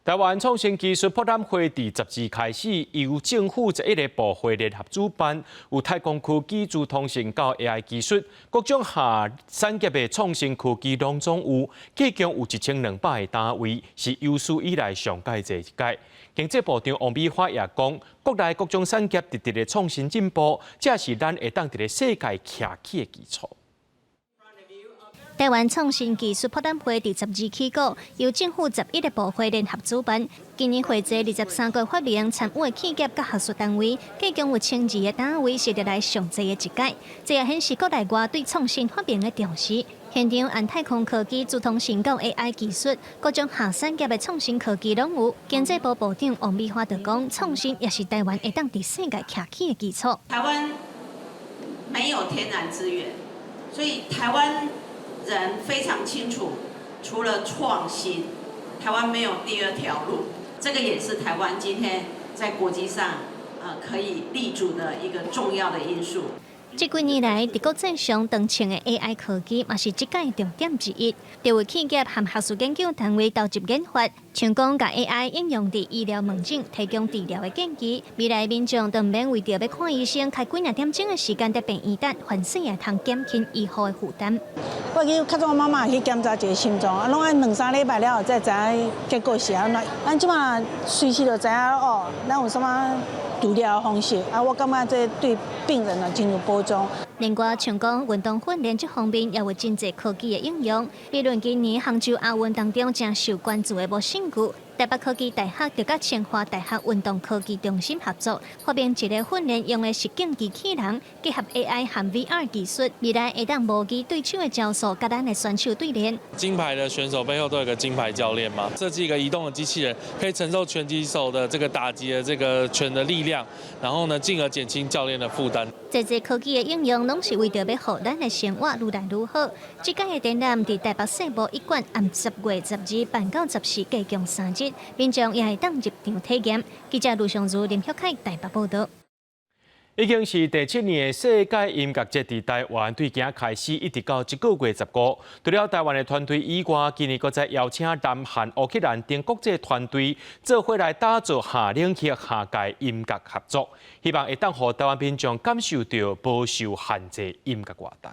台灣創新技術博覽會佇12開始，由政府11个部會聯合主辦，有太空科技、資通訊到 AI 技術，各種下產業的創新科技攏總有，計共有1200个單位，是有史以來上蓋濟一屆。經濟部長王美花也講，國內各種產業直直的創新進步，這是咱會當佇咧世界徛起的基礎。台灣創新技術博覽會佇12起鼓，由政府11个部會聯合主辦。今年匯集23個發明參與的企業佮學術單位，計共有1200個單位，是歷來上濟的一屆。這也顯示國內外對創新發明的重視。現場按太空科技、資通訊到 AI 技術，各種下產業的創新科技攏有。經濟部部長王美花就講，創新也是台灣會當佇世界徛起的基礎。台灣沒有天然資源，所以台灣人非常清楚，除了創新，台灣沒有第二條路。這個也是台灣今天在國際上，可以立足的一個重要的因素。這幾年來，佇國際上當前的 AI 科技嘛是這屆重點之一。著有企業和學術研究單位投入研發，像講共 AI 應用佇醫療門診，提供治療的建議。未來民眾就毋免為著欲看醫生，開幾若點鐘的時間佇病院等，反而會通減輕醫護的負擔。我記較早媽媽去檢查一個心臟，啊，攏愛兩三禮拜了後才知影結果是按怎。咱這馬隨時就知影哦，咱有啥物治療方式啊，我感覺這對病人啊真有保障。另外，像講運動訓練這方面也有真濟科技的應用，比如今年杭州亞運當中誠受關注的無繩球，台北科技大學就佮清華大學運動科技中心合作，發明一個訓練用的實境機器人，結合 AI 和 VR 技術，未來會當模擬對手的招數，佮咱的選手對練。金牌的選手背後都有個金牌教練嘛，設計一個移動的機器人，可以承受拳擊手的這個打擊的這個拳的力量，然後呢，進而減輕教練的負擔。這濟科技的應用，攏是為著欲予咱的生活愈來愈好。這屆的展覽佇台北世博一館，按10月12辦到14，加共3日，民眾也會當入場體驗。記者盧尚如、林旭凱台北報導。已經是第七年的世界音樂節佇台灣對今開始，一直到這個月15。除了台灣的團隊以外，今年閣再邀請南韓、烏克蘭等國際團隊做伙來打造夏領域跨界音樂合作，希望會當予台灣民眾感受著無受限制音樂活動。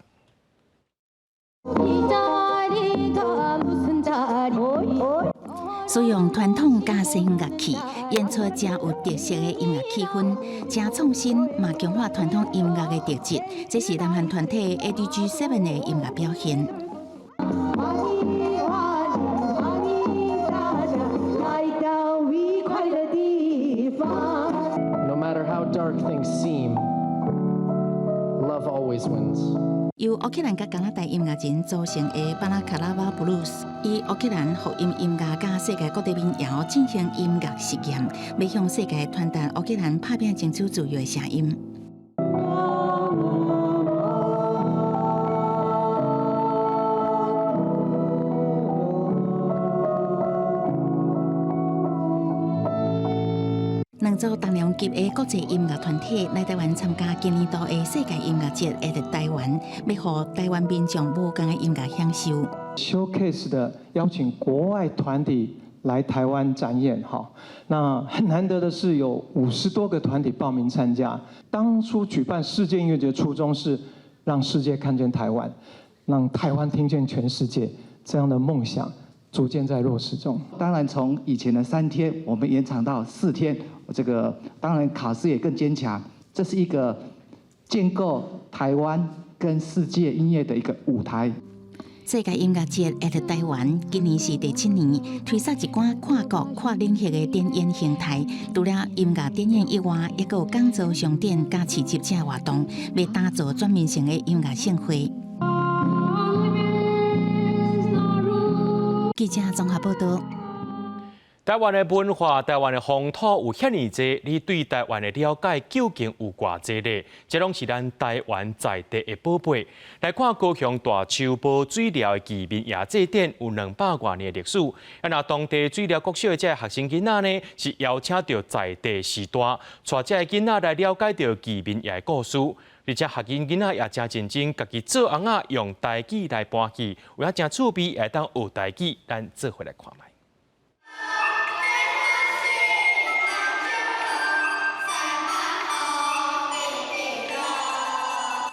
使用傳統佮西方樂器演出，誠有特色的音樂氣氛，誠創新，嘛強化傳統音樂的特質。這是南韓團體 ADG Seven 的音樂表現。 No matter how dark things seem, love always wins. 由烏克蘭佮加拿大音樂人組成的巴拉卡拉瓦布魯斯，以烏克蘭福音音樂佮世界各地民謠進行音樂實驗，欲向世界傳達烏克蘭拍拚爭取自由的聲音。兩組重量級的國際音樂團體來台灣參加今年度的世界音樂節，會佇台灣，欲予台灣民眾無仝的音樂享受。 Showcase 的邀請國外團體來台灣展演，哈，那很難得的是有50多個團體報名參加。當初舉辦世界音樂節初衷是讓世界看見台灣，讓台灣聽見全世界，這樣的夢想逐漸在落實中。當然，從以前的3天，我們延長到4天。這個當然卡司也更堅強，這是一個建構台灣跟世界音樂的一個舞台。世界音樂節會佇台灣，今年是第七年，推出一寡跨國、跨領域的展演形態。除了音樂展演以外，抑閣有講座、商店、佮市集這活動，欲打造全面性的音樂盛會。記者綜合報導。台灣的文化、台灣的風土有遐爾濟，你對台灣的了解究竟有偌濟呢？這攏是咱台灣在地的寶貝。來看高雄大坵埔水寮的義民爺祭典，有200外年的歷史。啊，若當地水寮國小的這个學生囡仔呢，是邀請著在地序大，帶這个囡仔來了解著義民爺的故事。而且學生囡仔也誠認真，家己做尪仔，用台語來搬戲，有影誠趣味，會當學台語，咱做伙來看覓。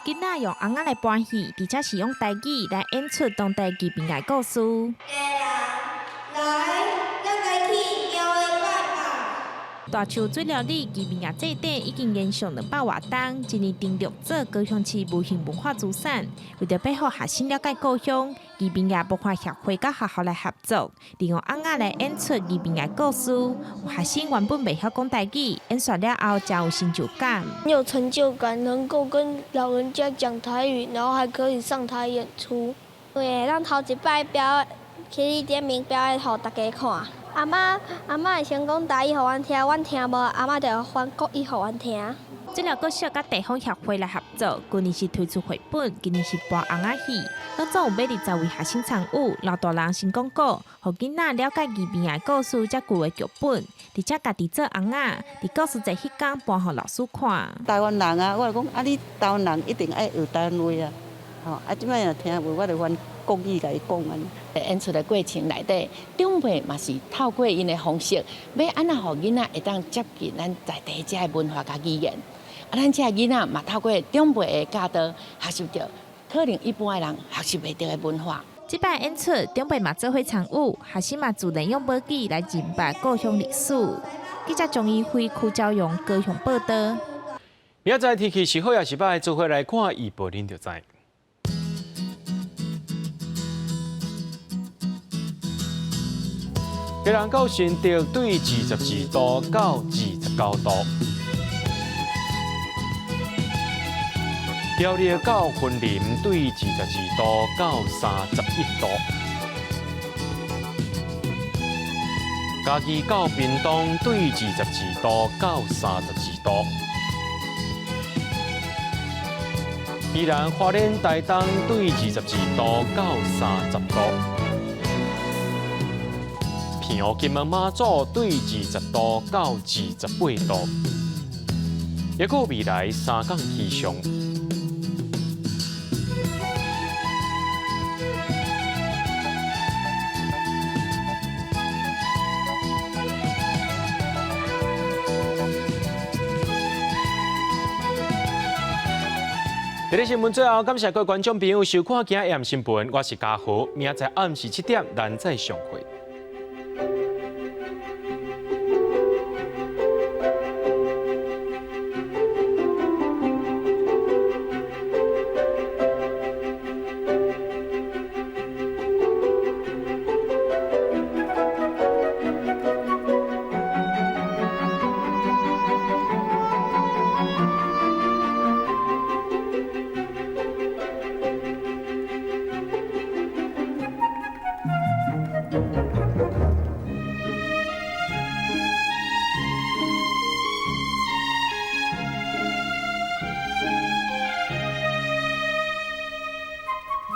囡仔用尪仔來搬戲，而且是用台語來演出當地義民爺故事。大坵水寮里義民爺祭典已經延續200外冬，今年登錄做高雄市無形文化資產。為著欲予學生了解故鄉，義民爺文化協會佮學校來合作，利用尪仔來演出義民爺故事。有學生原本袂曉講台語，演煞了後誠有成就感。有成就感，能夠跟老人家講台語，然後還可以上台演出。會當頭一擺表演，去頂面表演予大家看。阿嬤，阿嬤會先講台語予阮聽，阮聽無，阿嬤就會翻國語予阮聽。這個國小佮地方協會來合作，舊年是推出繪本，今年是搬尪仔戲，攏總有欲20位學生參與，老大人先講古，予囡仔了解義賣的故事，才舊的劇本，而且家己做尪仔，佇故事節彼工搬予老師看。台灣人啊，我就講啊，你台灣人一定愛學台灣話啊，吼啊，這擺若聽無，我就翻國語共伊講按呢。演出的過程內底，長輩嘛是透過𪜶的方式，欲按怎予囡仔會當接近咱在地遮的文化佮語言。啊，咱遮囡仔嘛透過長輩的教導，學習著可能一般的人學習袂著的文化。這擺演出，長輩嘛做伙參與，學生嘛自然用寶機來認捌故鄉歷史。記者張怡輝、柯昭陽高雄報導。明仔載天氣是好抑是䆀，做伙來看預報，恁就知。基隆到新竹對22度到29度，苗栗到雲林對22度到31度，嘉義到屏東對22度到32度，宜蘭花蓮台東對22度到30度。澎湖金門馬祖對20度到28度，抑閣未來三工氣象。這裡新聞最後，感謝各位觀眾朋友收看今日的新聞，我是嘉豪，明仔載暗時7點，咱再相會。